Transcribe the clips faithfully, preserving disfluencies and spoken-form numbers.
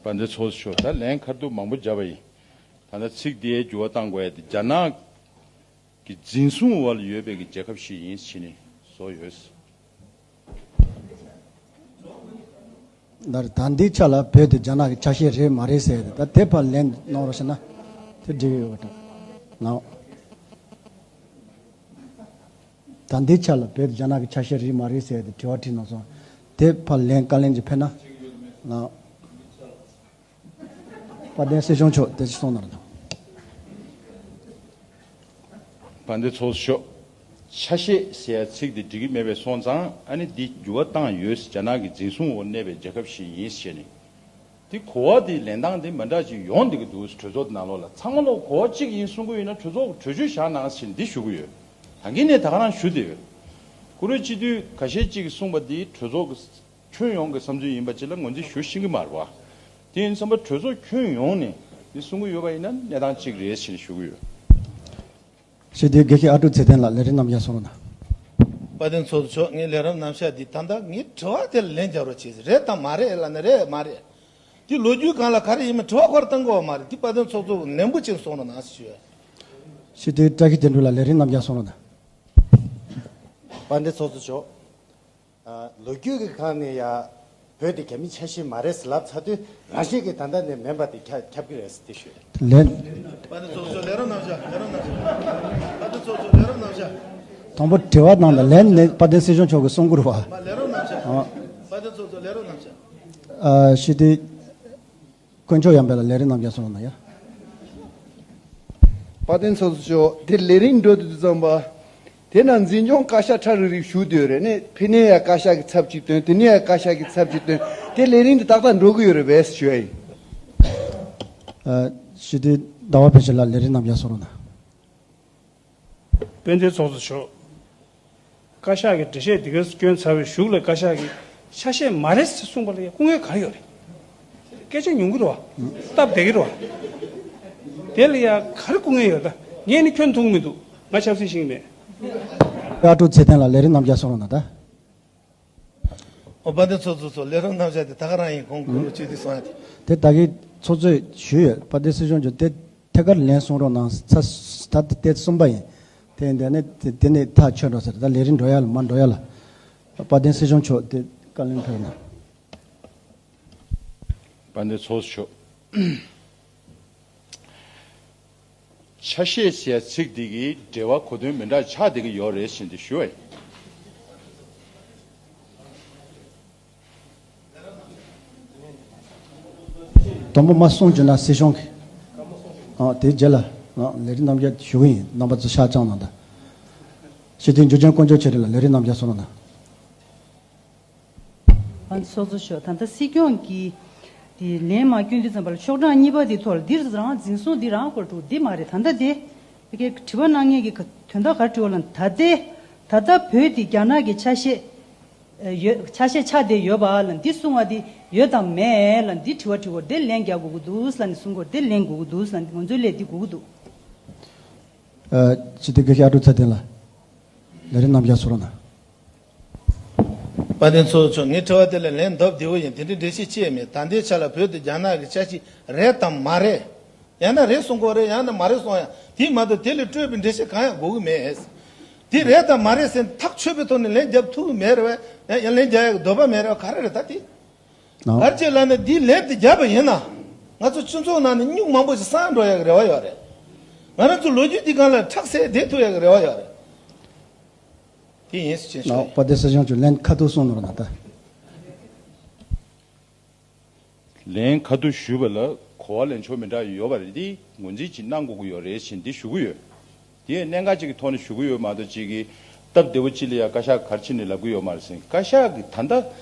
དཔལ་ལྡན་ཚོགས་གཙོ་མཆོག་ད་ལན་ཁ་ཐུག་མང་པོ་བརྒྱབ་པ་ཡིན། ད་ལྟ་ཚིག་འདིའི་འགྱུར་བ་གཏང་དགོས་ཡ་དེ་རྒྱ་ནག་གི་འཛིན་བཟུང་འོག་ལ་ཡོད་པའི་གི་རྒྱལ་ཁབ་ཞིག་ཡིན་ཕྱིན་ནས་བཟོ་ཡོད། ད་ད་ལྟའི་ཆ་ལ་བོད་དེ་རྒྱ་ནག་གི་ཆ་ཤས་རེད་མ་རེད་ཟེར་ཏེ་ད་དེ་ཕར་ལན་གནང་རོགས་ཞེ་ན་དེ་འགྲིག་ཡོད་པ་འདྲ་ལགས། ད་ལྟའི་ཆ་ལ་བོད་དེ་རྒྱ་ནག་གི་ཆ་ཤས་རེད་མ་རེད་ཟེར་ཏེ་དྲི་བ་དྲིས་གནང་སོང་། དེ་ཕར་ལན་བཀའ་ལན་ཅིག་ཕེབས་ན་ལགས། དཔལ་ལྡན་སྲིད་སྐྱོང་མཆོག་དེ་ཅིག་གསུང་གནང་རོགས་གནང་། དཔལ་ལྡན་ཚོགས་གཙོ་མཆོག་ཆ་ཤས་ཟེར་ཡ་ཚིག་དེ་འགྲིག་གི་མེད་པའི་སོང་ཙང་ཨ་ནི་འདི་འགྱུར་བ་བཏང་ཡོད། རྒྱ་ནག་གི་འཛིན་བཟུང་འོག་གནས་པའི་རྒྱལ་ཁབ་ཞིག་ཡིན་ཞེས་ནི། འདི་གོ་བ་འདི་ལེན་སྟངས་འདི་མི་འདྲ་ཅིག་ཡོང་བསྡད་ཀྱི་འདུག་གྲོས་ཚོགས་ནང་ལོགས་ལ་ཚང་མ་ལོག་གོ་བ་གཅིག་ཡིན་གསུང་གི་ཡོད་ན་གྲོས་ཚོགས་གྲོས་ཆོད་བཞག་གནང་ཞེས་འདི་ཞུ་གི་ཡོད། ད་གིན་ནས་ད་ག་རང་ཞུ་བསྡད་ཡོད། བཀུར་འོས་སྤྱི་འཐུས་ཁ་ཤས་ཅིག་གིས་གསུངས་པ་འདི་གྲོས་ཚོགས་ཀྱི་ཁྱོན་ཡོངས་ཀྱི་བསམ་ཚུལ་ཡིན་པ་ཅིག་ལ་ངོས་འཛིན་ཞུ་ཤེས་ཀྱི་མ་རེད་བ། དེ་ཡིན་ཙམ་པ་གྲོས་ཚོགས་ཁྱོན་ཡོངས་ནས་འདི་གསུང་གི་ཡོད་པ་ཡིན་ན་གནས་སྟངས་གཅིག་རེད་ཞེས་ཞུ་གི་ཡོད། ཞུ་དེ་དགེ་བཤེས་ཨ་ཀྲུག་ཚེ་བརྟན་ལགས་ལས་རིམ་རྣམས་ཀྱང་གསུང་རོགས་གནང་། དཔལ་ལྡན་ཚོགས་གཙོ་མཆོག་ངའི་ལས་རིམ་རྣམ་གཞག་འདི་ད་ལྟ་ངའི་དྲི་བ་དེ་ལ་ལན་རྒྱག་རོགས་བྱེད། རེད་དང་མ་རེད་ལབ་ན་རེད་མ་རེད། འདི་ལོ་རྒྱུས་སྒང་ལ་ག་རེ་ཡིན་མིན་དྲི་བ་ཁོ་རང་བཏང་དགོས་པ་མ་རེད། འདི་དཔལ་ལྡན་ཚོགས་གཙོ་ལན་པོ་ཅིག་གསུང་རོགས་གནང་ཞུ། ཞུ་དེ་བཀྲ་ཤིས་དོན་གྲུབ་ལགས་ལས་རིམ་རྣམས་ཀྱང་གསུང་རོགས་གནང་། དཔལ་ལྡན་ཚོགས་གཙོ་མཆོག་ཨ། ལོ་རྒྱུས་ཀྱི་སྒང་ནས་ཡ་བོད་དེ་རྒྱ་མིའི་ཆ་ཤས་མ་རེད་ཟེར་ལབ་ཚར་དུས་རང་བཞིན་གྱིས་ད་ལྟ་ནས་མིན་པ་དེ་ཁྱབ་ཁྱབ་ཀྱི་རེད་ཟེར་དེ་ཞུ། ལན། དཔལ་ལྡན་ཚོགས་གཙོ་ལས་རིམ་རྣམ་གཞག་ལས་རིམ་རྣམ་གཞག་དཔལ་ལྡན་ཚོགས་གཙོ་ལས་རིམ་རྣམ་གཞག་དང་པོ་དྲི་བ་གནང་དང་ལན་ནི་དཔལ་ལྡན་སྲིད་སྐྱོང་མཆོག་གིས་གསུང་གི་རེད་བ། ལས་རིམ་རྣམ་གཞག་ཨ། དཔལ་ལྡན་ཚོགས་གཙོ་ལས་རིམ་རྣམ་གཞག་ཨ། ཞུ་དེ། དཀོན་མཆོག་ཡང་འཕེལ་ལགས་ལས་རིམ་རྣམས་ཀྱང་གསུང་རོགས་གནང་ཡ། དཔལ་ལྡན་ཚོགས་གཙོ་མཆོག་དེ་ལས་རིམ་འགྲོ་དུས་ཙམ་པ། དེ་ན་འཛིན་སྐྱོང་བཀའ་ཤག་ཁྲ་རིག་རིག་ཞུ་འདོད་རེད་ནས་ཕི་ནས་ཡ་བཀའ་ཤག་གི་ཚབ་ཅིག་བཏོན་དེ་ནས་ཡ་བཀའ་ཤག་གི་ཚབ་ཅིག་བཏོན་དེ་ལས་རིམ་འདི་ཏག་ཏག་འགྲོ་གི་ཡོད་རེད་པས་ཞུ་ཡ་ཡིན། ཞུ་དུས་ཟླ་བ་བེ་ཤེ་ལགས་ལས་རིམ་རྣམས་ཀྱང་གསུང་རོགས་གནང་། དཔལ་ལྡན་ཚོགས་གཙོ་མཆོག་བཀའ་ཤག་གི་འགྲེལ་བཤད་འདི་ག་སྐྱོན་ཚར་བའི་གཞུག་ལ་བཀའ་ཤག་གིས་ཆ་ཤས་མ་རེད་ཟེར་གསུངས་པ་ལ་ཡ་སྐུ་ངལ་ག་རེ་ཡོད་རེད། སྐད་ཆ་ཉུང་གི་རེད་བ། སྟབས་བདེ་གི་རེད་བ། དེ་ལ་ཡ་ག་རེ་སྐུ་ངལ་ཡོད་ད། ངས་ནི་ཁྱོན་མཐོང་གི་མི་འདུག་ང་ཆབ་སྲིད་ཤེས་ཀྱི་མེད། ཨ་ཀྲུག་ཚེ་བརྟན་ལགས་ལས་རིམ་རྣམས་ཀྱང་གསུང་རོགས་གནང་ད། ཨོ་དཔལ་ལྡན་ཚོགས་གཙོ་མཆོག་ལས་རིམ་རྣམ་གཞག་དེ་ད་ག་རང་ཡིན། གོང་གོང་རུ་བཅུད་དེ་སོང་ཡ་དེ། དེ་ད་གིན་ཚོགས་གཙོས་ཞུས་ཡོད། དཔལ་ལྡན་སྲིད་སྐྱོང་མཆོག་དེ་ཐད་ཀར་ལན་གསུང་རོགས་གནང་། ཚ་ད་དེ་གསུམ་པ་ཡིན། དེ་འདི་ནས་དེ་དེ་ནས་ཐག་ཆོད་འགྲོ་ཟེར། ད་ལས་རིམ་འགྲོ་ཡ་ལ་མ་འགྲོ་ཡ་ལ། དཔལ་ལྡན་སྲིད་སྐྱོང་མཆོག་དེ་བཀའ་ལན་ཕེབས་གནང་། དཔལ་ལྡན་ཚོགས་གཙོ་མཆོག་ཆ་ཤས་ཟེར་ཚིག་འདི་གི་འགྲེལ་བ་གོ་དོན་མི་འདྲ་ཆགས་བསྡད་ཀྱི་ཡོད་རེད་ཟེར་འདི་ཞུ་བ་ཡིན། དང་པོ་མ་གསུང་བྱུང་ན་སྲིད་སྐྱོང་གི། ཨ་དེའི་རྗེས་ལ་ཨ་ལས་རིམ་རྣམ་གཞག་ཞུ་གི་ཡིན། རྣམ་པ་ཚོ་ཤ་ཅང་ནང་དང་། སྤྱི་འཐུས་འཇུ་ཆེན་དཀོན་མཆོག་ཁྱེད་རང་ལ་ལས་རིམ་རྣམ་གཞག་གསུང་རོགས་གནང་། ཨ་ཚོགས་གཙོ་མཆོག་ད་ལྟ་སྲིད་སྐྱོང་གིས་དེ་ལན་མ་བསྐྱོན་དུས་ཙམ་པ་ལ་ཤོག་གྲངས་གཉིས་པ་དེ་ཐོག་ལ་འདིར་རང་འཛིན་བཟུང་འདི་རང་སྐོར་འདུག་འདི་མ་རེད། ད་ལྟ་དེ་དེ་གའི་དྲི་བ་གནང་མཁན་གྱི་དོན་དག་ག་རེ་དྲི་བ་ལ་ད་ལྟའི་ད་ལྟ་བོད་དེ་རྒྱ་ནག་གི་ཆ་ཤས་ཡོད་ཆ་ཤས་ཆགས་བསྡད་ཡོད་པ་ལ་འདི་གསུང་བ་དེ་ཡོད་དམ་མེད་ལ་འདི་དྲི་བ་དྲི་བ་དེ་ལན་རྒྱག་དགོས་ཀྱི་འདུག་ལ་ནི་གསུང་དགོས་དེ་ལན་དགོས་ཀྱི་འདུག་ལ་ནི་ང་ཚོའི་ལས་འདི་དགོས་ཀྱི་འདུག་ཨ་སྤྱི་འཐུས་དགེ་བཤེས་ཨ་ཀྲུག་ཚེ་བརྟན་ལགས་ལས་རིམ་རྣམ་གཞག་གསུང་རོགས་གནང་། དཔལ་ལྡན་ཚོགས་གཙོ་མཆོག་ངའི་དྲི་བ་དེ་ལ་ལན་ལྡབ་བདེ་བོ་ཡིན། དེ་འདྲའི་འགྲེལ་བཤད་ཅི་ཡང་མེད། ད་ལྟའི་ཆ་ལ་བོད་དེ་རྒྱ་ནག་གི་ཆ་ཤས་རེད་དམ་མ་རེད། ཡང་ན་རེད་གསུང་དགོས་རེད། ཡང་ན་མ་རེད་གསུང་ཡ། དེ་མ་གཏོགས་དེ་ལས་སྤྲོས་པའི་འགྲེལ་བཤད་གང་ཡང་དགོས་ཀྱི་མེད། དེ་རེད་དམ་མ་རེད་ཟེར་ཐག་ཆོད་པའི་ཐོག་ནས་ལན་རྒྱབ་ཐུབ་ཀྱི་མེད་རེད་བས། ཡང་ལན་རྒྱག་ཡ་གི་འདོད་པ་མེད་རེད་བ། ག་རེ་རེད་ད་དེ། ཨོ། ག་རེ་བྱས་ལབ་ན་འདིའི་ལན་དེ་བརྒྱབ་པ་ཡིན་ན། ང་ཚོ་སྤྱི་ཚོགས་ནང་ནས་སྨྱུག་མང་པོ་ཞིག་སངས་འགྲོ་ཡག་གི་རེ་བ་ཡོད་རེད། ང་རང་ཚོ་ལོ་རྒྱུས་འདི་སྒང་ལ་ཁྲག་ཟས་བསྡད་ཐུབ་ཡག་གི་རེ་བ་ཡོད་རེད། དེ་ཡིན་ཟེར་ཅིག་ཞུ། ཨོ་དཔལ་ལྡན་སྲིད་སྐྱོང་མཆོག་ལན་ཁ་ཐུག་གསུང་ནོར་ན་ད། ལན་ཁ་ཐུག་ཞུས་པ་ལ་གོ་བ་ལེན་ཕྱོགས་མི་འདྲ་ཡོད་པ་རེད། འདི་ངོས་འཛིན་ཅིག་གནང་དགོས་ཀྱི་ཡོད་རེད་ཅེས་འདི་ཞུ་གི་ཡོད། དེ་གནད་འགག་ཅིག་གི་ཐོག་ནས་ཞུ་གི་ཡོད་མ་གཏོགས་ཅིག་གི་སྟབས་བདེ་བོ་ཅིག་ལ་ཡ་བཀའ་ཤག་ག་རེ་བྱས་ནས་ལབ་གི་ཡོད་མ་རེད་ཟེར། བཀའ་ཤག་གི་ད་ལྟ་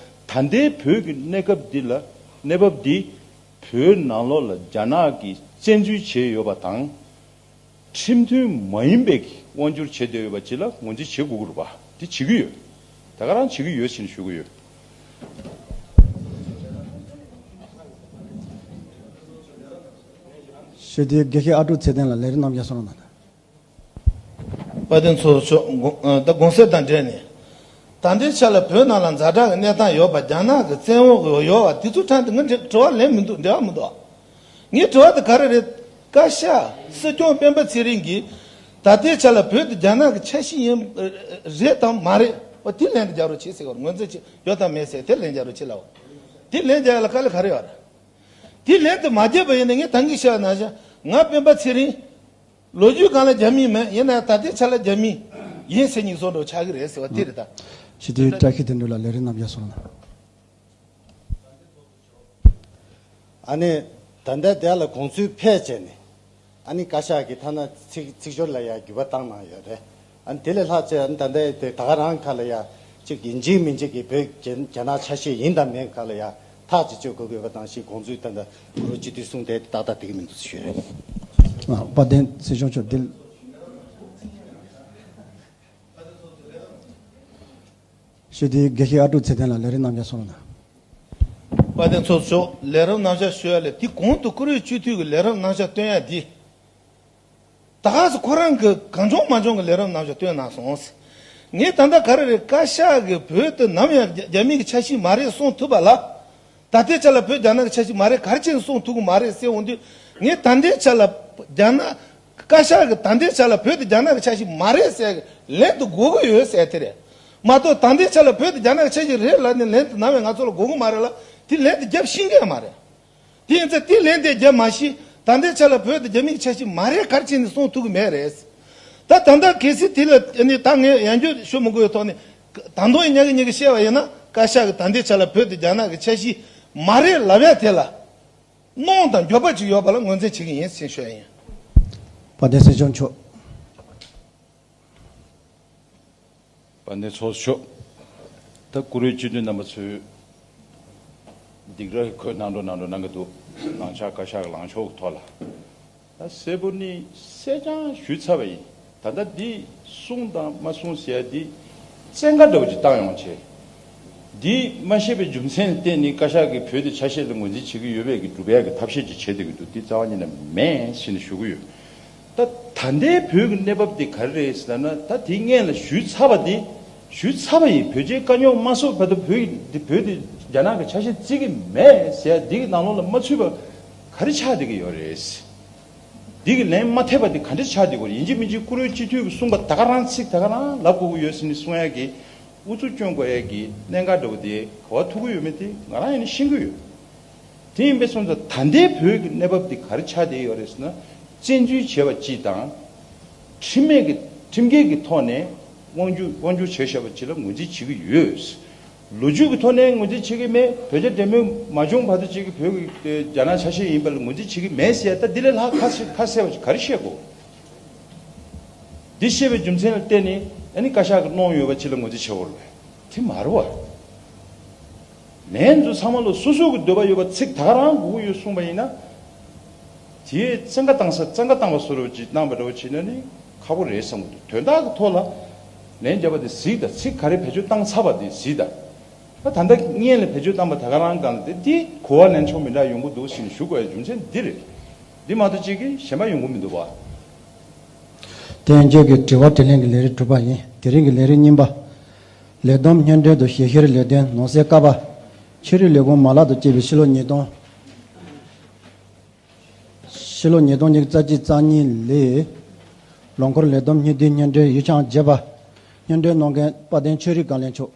ད་ལྟའི་བོད་ཀྱི་གནས་སྐབས་འདི་ལ་གནས་བབ་འདི་བོད་ནང་ལོགས་ལ་རྒྱ་ནག་གིས་བཙན་འཛུལ་བྱས་ཡོད་པ་དང་། ཁྲིམས་མཐུན་མ་ཡིན་པའི་དབང་སྒྱུར་བྱེད་བསྡད་ཡོད་པ་ཅིག་ལ་ངོས་འཛིན་བྱེད་དགོས་ཀྱི་རེད་པ། དེ་བྱེད་ཀྱི་ཡོད། ད་ག་རང་བྱེད་ཀྱི་ཡོད་ཅེས་ཞུ་གི་ཡོད། ཞུ་དེ་དགེ་བཤེས་ཨ་ཀྲུག་ཚེ་བརྟན་ལགས་ལས་རིམ་རྣམ་གཞག་གསུང་རོགས་གནང་། དཔལ་ལྡན་ཚོགས་གཙོ་མཆོག་དགོངས་ཨ་ད་དགོངས་སེལ་དང་འབྲེལ་ནས། ད་ལྟའི་ཆ་ལ་བོད་ནང་ལ་ཛ་དྲག་གི་གནས་སྟངས་ཡོད་པ། རྒྱ་ནག་གི་བཙན་འོག་གི་ཡོད་པ་དེ་ཚོ་ཕྲན་དུ་ངས་དྲི་དྲི་བ་ལན་མི་འདུག་འབྲེལ་བ་མི་འདུག་ངའི་དྲི་བ་དེ་ག་རེ་རེད། བཀའ་ཤག་སྲིད་སྐྱོང་སྤེན་པ་ཚེ་རིང་གིས་ད་ལྟའི་ཆ་ལ་བོད་དེ་རྒྱ་ནག་གི་ཆ་ཤས་ཡིན་རེད་དམ་མ་རེད། འོ་དེ་ལན་དུ་རྒྱག་རོགས་བྱེད་ཟེར་བར་ངོས་འཛིན་བྱེད་ཡོད་དམ་མེད་ཟེར་དེ་ལན་རྒྱག་རོགས་བྱེད་ལབ། དེ་ལན་རྒྱག་ཡ་ལ་དཀའ་ལས་ག་རེ་ཡོད་རེད། དེ་ལན་དུ་མ་རྒྱབ་པ་ཡིན་ན་ངས་ད་གིན་བཤད་ན་བཞག་ང་སྤེན་པ་ཚེ་རིང་། ལོ་རྒྱུས་སྒང་ལ་རྒྱ་མི་མེད་ཡིན་ན་ད་ལྟའི་ཆ་ལ་རྒྱ་མི་ཡིན་ཟེར་ཉིག་བཟོ་འགྲོ་ཆགས་ཀྱི་རེད་ཟེར་བ་དེ་རེད་ད། ཕྱི་དྲིལ་བཀྲ་ཤིས་དོན་གྲུབ་ལགས་ལས་རིམ་རྣམ་གཞག་སོང་ན། ཨ་ནི་ད་ལྟ་དེ་ལ་དགོངས་ཚུལ་ཕེབས་བྱས་ནས་ཨ་ནི་བཀའ་ཤག་གིས་ཐ་ན་ཚིག་ཚིག་སྦྱོར་ལ་ཡང་འགྱུར་བ་བཏང་གནང་ཡོད་རེད། ཨ་ནི་དེ་ལས་ལྷག་ཆེ་ཨ་ནི་ད་ལྟ་དེ་ད་ག་རང་ཁ་ལ་ཡང་ཅིག་ཡིན་གཅིག་མིན་གཅིག་གི་བོད་རྒྱ་རྒྱ་ནག་ཆ་ཤས་ཡིན་དང་མིན་ཁ་ལ་ཡང་ཐག་ཅིག་གཅོད་དགོས་ཀྱི་ཡོད་པ་དང་ཞིག་དགོངས་ཚུལ་ད་ལྟ་གུ་རུ་སྤྱི་འཐུས་གསུངས་དེ་ཏག་ཏག་དེ་གི་མི་འདུག་ཞུས་རེད། ཨ། དཔལ་ལྡན་སྲིད་སྐྱོང་མཆོག་འདི། ཞུ་དེ་དགེ་བཤེས་ཨ་ཀྲུག་ཚེ་བརྟན་ལགས་ལས་རིམ་རྣམ་གཞག་སོང་ན། དཔལ་ལྡན་ཚོགས་གཙོ་མཆོག་ལས་རིམ་རྣམ་གཞག་ཞུ་ཡ་ལས་དེ་གོང་དུ་བཀུར་འོས་སྤྱི་འཐུས་ཀྱི་ལས་རིམ་རྣམ་གཞག་སྟོན་ཡ་འདི། ད་ག་སེ་ཁོ་རང་གི་གང་བྱུང་མ་བྱུང་གི་ལས་རིམ་རྣམ་གཞག་སྟོན་གནང་སོང་། ངས་ད་ལྟ་ག་རེ་རེད། བཀའ་ཤག་གིས་བོད་དེ་ནམ་ཡང་རྒྱ་རྒྱ་མི་གི་ཆ་ཤས་མ་རེད་གསུངས་ཐུབ་པ་ལ། ད་ལྟའི་ཆ་ལ་བོད་རྒྱ་ནག་གི་ཆ་ཤས་མ་རེད་ག་རེ་བྱས་ནས་གསུངས་ཐུབ་ཀྱི་མ་རེད་ཟེར་འོང་དུས། ངས་ད་ལྟའི་ཆ་ལ་རྒྱ་ནག་བཀའ་ཤག་གིས་ད་ལྟའི་ཆ་ལ་བོད་དེ་རྒྱ་ནག་གི་ཆ་ཤས་མ་རེད་ཟེར་གི་ལན་དུ་དགོས་ཀྱི་ཡོད་ཟེར་དེ་རེད། མ་གཏོགས་ད་ལྟའི་ཆ་ལ་བོད་དེ་རྒྱ་ནག་གི་ཆ་ཤས་རེད་ལབ་ནས་ལན་དུ་ནམ་ཡང་ང་ཚོ་ལ་དགོས་ཀྱི་མ་རེད་ལ། དེ་ལན་དུ་རྒྱབ་ཤེས་ཀྱི་ཡང་མ་རེད། དེ་ཡིན་ཙང་དེ་ལན་དེ་རྒྱབ་མ་ཤེས། ད་ལྟའི་ཆ་ལ་བོད་དེ་རྒྱ་མི་གི་ཆ་ཤས་མ་རེད་ག་རེ་བྱས་ནས་གསུངས་ཐུབ་ཀྱི་མེད་རེད། ད་ད་ལྟ་གལ་སྲིད་དེ་ལ་ནི་ད་ངས་ཡང་བསྐྱར་ཞུ་མི་དགོས་པའི་ཐོག་ནས། ད་དུང་ཡང་ཉག་གི་ཉག་གི་བཤད་པ་ཡིན་ན་བཀའ་ཤག་གིས་ད་ལྟའི་ཆ་ལ་བོད་དེ་རྒྱ་ནག་གི་ཆ་ཤས་མ་རེད་ལབ་ཡ་དེ་ལ། གནོང་དང་འགྱོད་པ་ཅིག་ཡོད་པ་ལ་ངོས་འཛིན་བྱེད་ཀྱི་ཡིན་ཟེར་ཞུ་ཡ་ཡིན། དཔལ་ལྡན་སྲིད་སྐྱོང་མཆོག་དཔལ་ལྡན་ཚོགས་གཙོ། ད་བཀུར་འོས་སྤྱི་འཐུས་རྣམ་པ་ཚོས་སྡིགས་ར་གི་གོས་གནང་འགྲོ་གནང་འགྲོ་གནང་གི་འདུག་ལངས་ཕྱོགས་བཀའ་ཤག་གི་ལངས་ཕྱོགས་ཀྱི་ཐོག་ལ། ད་གསལ་པོ་ནི་གསལ་རྐྱང་ཞུས་ཚར་བ་ཡིན། ད་ལྟ་འདི་གསུང་དང་མ་གསུང་ཟེར་ཡ་འདི་བཙན་བཀའ་འདྲ་བོ་ཅིག་བཏང་ཡོང་བྱས། འདི་མ་ཤེས་པའི་རྒྱུ་མཚན་ལ་བརྟེན་ནས་བཀའ་ཤག་གིས་བོད་དེ་ཆ་ཤས་ལ་ངོས་འཛིན་བྱེད་ཀྱི་ཡོད་པའི་གི་སྒྲུབ་ཡ་གི་ཐབས་ཤེས་ཅིག་བྱེད་བསྡད་ཀྱི་འདུག་འདི་རྩ་བ་ཉིད་ནས་མེད་ཟེར་ནས་ཞུ་གི་ཡོད། ད་ད་ལྟའི་བོད་ཀྱི་གནས་བབ་འདི་ག་རེ་རེད་ཟེར་ན། ད་དེ་སྔོན་ལ་ཞུས་ཚར་བ་འདི་ཞུས་ཚར་བ་ཡིན། བོད་རྒྱའི་དཀའ་རྙོག་མ་གསུངས་བར་དུ་བོད་ཀྱི་འདི་བོད་འདི་རྒྱ་ནག་གི་ཆ་ཤས་བརྩི་གི་མེད་ཟེར་ཡ་འདི་གི་ནང་ལོགས་ལ་མ་ཚུད་པ་ག་རེ་ཆགས་བསྡད་ཀྱི་ཡོད་རེད། འདི་གི་ལན་མ་ཐེབས་པ་འདི་ག་འདྲ་ཆགས་བསྡད་ཀྱི་ཡོད་རེད། ཡིན་གཅིག་མིན་གཅིག་བཀུར་འོས་སྤྱི་འཐུས་ཀྱིས་གསུངས་པ་ད་ག་རང་ཚིག་ད་ག་རང་ལབ་དགོས་ཀྱི་ཡོད་ཟེར་ནས་གསུང་ཡ་གི་ཨུ་ཚུགས་སྐྱོན་དགོས་ཡ་གི་གནད་འགག་འདྲ་བོ་དེ་ག་བ་ཐུག་གི་ཡོད་མེད་དེ་ང་རང་ཡིན་ན་ཤེས་ཀྱི་ཡོད། དེ་ཡིན་པས་སོང་ཙང་ད་ལྟའི་བོད་ཀྱི་གནས་བབ་འདི་ག་རེ་ཆགས་བསྡད་ཡོད་རེད་ཟེར་ན། བཙན་འཛུལ་བྱས་པ་གཅིག་དང་། ཁྲིམས་མེད་ཀྱི་ཁྲིམས་འགལ་གྱི་ཐོག་ནས་དབང་སྒྱུར་དབང་སྒྱུར་བྱས་བཞག་པ་གཅིག་ལ་ངོས་འཛིན་བྱེད་ཀྱི་ཡོད། ལོ་རྒྱུས་ཀྱི་ཐོག་ནས་ངོས་འཛིན་བྱེད་ཀྱི་མེད། བོད་རྒྱ་འབྲེལ་མོལ་མ་བྱུང་བར་དུ་གཅིག་གི་བོད་ཀྱི་རྒྱ་ནག་ཆ་ཤས་ཡིན་པ་ལ་ངོས་འཛིན་བྱེད་ཀྱི་མེད་ཟེར་ཡ་ད་འདི་ལས་ལྷག་ཁ་ཁ་གསལ་བ་ཞིག་ག་རེ་བཤད་དགོས། འདི་བཤད་པའི་རྒྱུ་མཚན་ལ་བརྟེན་ནས་ཨ་ནི་བཀའ་ཤག་གིས་གནང་ཡོད་པ་ཅིག་ལ་ངོས་འཛིན་བྱེད་དགོས་རེད། དེ་མ་རེད་བ། ལན་ཚོ་ཚང་མ་ལ་སོ་སོ་གི་འདོད་པ་ཡོད་པ་ཚིག་ད་ག་རང་དགོས་ཀྱི་ཡོད་གསུངས་པ་ཡིན་ན། དེའི་བཙན་བཀའ་བཏང་ས་བཙན་བཀའ་བཏང་བ་བཟོ་འདྲ་ཅིག་གནང་བ་འདྲ་བོ་བྱས་ན་ནི་ཁག་པོ་རེད་བསམ་གྱི་འདུག་དོན་དག་གི་ཐོག་ལ་ལན་བརྒྱབ་པ་དེ་གཟིགས་དང་། ཚིག་ག་རེ་བེད་སྤྱོད་བཏང་ཚར་བ་དེ་གཟིགས་དང་། ད་ད་ལྟ་སྔོན་ལ་བེད་སྤྱོད་བཏང་པ་ད་ག་རང་སྒང་ལ་དེ་དེ་གོ་བ་ལེན་ཕྱོགས་མི་འདྲ་ཡོང་གི་འདུག་ཟེར་ནས་ཞུ་དགོས་ཡ་རྒྱུ་མཚན་འདི་རེད། འདི་མ་གཏོགས་ཅིག་གི་གཞན་པ་ཡོང་གི་མི་འདུག་བ། དེ་ཡན་ཆོད་ཀྱི་དྲི་བ་དྲིས་ལན་གྱི་ལས་རིམ་གྲུབ་པ་ཡིན། དེ་རིང་གི་ལས་རིམ་གཉིས་པ། ལས་བསྡོམས་སྙན་སྒྲོན་དང་ཞལ་བཤེར་ལས་དོན། ནང་གསེས་ཀ་པ། ཆོས་རིག་ལས་ཁུངས་མ་ལག་ཏུ་སྤྱད་པའི་ཕྱི་ལོ་ཉིས་སྟོང་། ཕྱི་ལོ་ཉིས་སྟོང་ཉི་ཤུ་རྩ་གཅིག་རྩ་གཉིས་ལོའི་ལོ་འཁོར་ལས་བསྡོམས་སྙིང་བསྡུས་སྙན་སྒྲོན་ཡུལ་ཆུང་བརྒྱད་པ། སྙན་སྒྲོན་གནང་མཁན་དཔལ་ལྡན་ཆོས་རིག་བཀའ་བློན་མཆོག